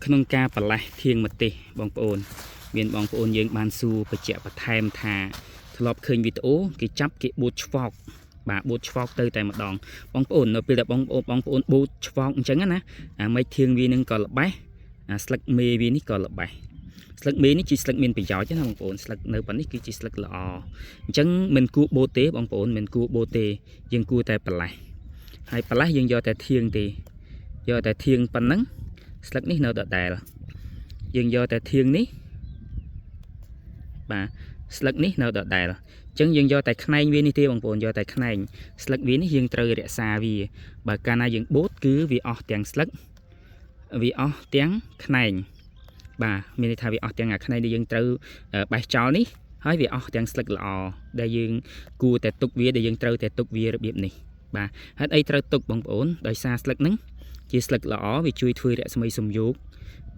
ក្នុងការប្រលេះធៀងម្ទេសបងប្អូន មានបងប្អូនយើងបានសួរបញ្ជាក់បន្ថែមថាធ្លាប់ឃើញវីដេអូគេចាប់គេបួតឆ្វោកបាទបួតឆ្វោកទៅតែម្ដងបងប្អូននៅពេលដែលបងប្អូនបងប្អូនបួតឆ្វោកអញ្ចឹងណាអាមេឃធៀងវានឹងក៏ល្បេះអាស្លឹកមេវានេះក៏ល្បេះស្លឹកមេនេះជាស្លឹកមានប្រយោជន៍ណាបងប្អូនស្លឹកនៅប៉ុណ្នេះគឺជាស្លឹកល្អអញ្ចឹងមិនគួរបូតទេបងប្អូនមិនគួរបូតទេយើងគួរតែប្រលេះហើយប្រលេះយើងយកតែធៀងទេយកតែធៀងប៉ុណ្ណឹង ស្លឹកនេះនៅដដែលយើងយកតែធៀងនេះបាទស្លឹកនេះនៅដដែលអញ្ចឹងយើងយកតែខ្នែងវានេះទេបងប្អូនយកតែខ្នែងស្លឹកវានេះយើងត្រូវរក្សាវាបើកាលណាយើងបូតគឺវាអស់ទាំងស្លឹកវាអស់ទាំងខ្នែងបាទមានន័យថាវាអស់ទាំងអាខ្នែងដែលយើងត្រូវបេះចោលនេះហើយវាអស់ទាំងស្លឹកល្អដែលយើងគួរតែទុកវាដែលយើងត្រូវតែទុកវារបៀបនេះបាទហេតុអីត្រូវទុកបងប្អូនដោយសារស្លឹកហ្នឹងជាស្លឹកល្អវាជួយធ្វើរស្មីសំយោគ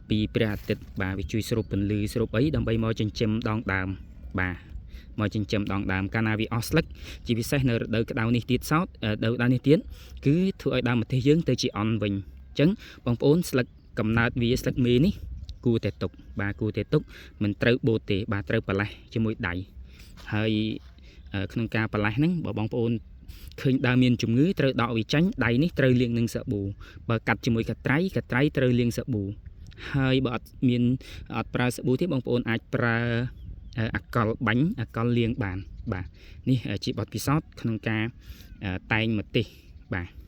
ពីព្រះអាទិត្យបាទវាជួយស្រូបពន្លឺស្រូបអីដើម្បីមកចិញ្ចឹមដងដើមបាទមកចិញ្ចឹមដងដើមកាលណាវាអស់ស្លឹកជាពិសេសនៅរដូវក្តៅនេះទៀតសោតរដូវក្តៅនេះទៀតគឺធ្វើឲ្យដើមម្ទេសយើងទៅជាអន់វិញអញ្ចឹងបងប្អូនស្លឹកកំណើតវាស្លឹកមេនេះគួរតែទុកបាទគួរតែទុកមិនត្រូវបូតទេបាទត្រូវប្រលេះជាមួយដៃហើយក្នុងការប្រលេះហ្នឹងបើបងប្អូនឃើញដើមមានជំងឺត្រូវដកវាចាញ់ដៃនេះត្រូវលាងនឹងសាប៊ូបើកាត់ជាមួយកត្រៃកត្រៃត្រូវលាងសាប៊ូហើយបើអត់មានអត់ប្រើសាប៊ូទេបងប្អូនអាចប្រើអាកលបាញ់អាកលលាងបានបាទនេះជាបទពិសោធន៍ក្នុងការតែងម្ទេសបាទ។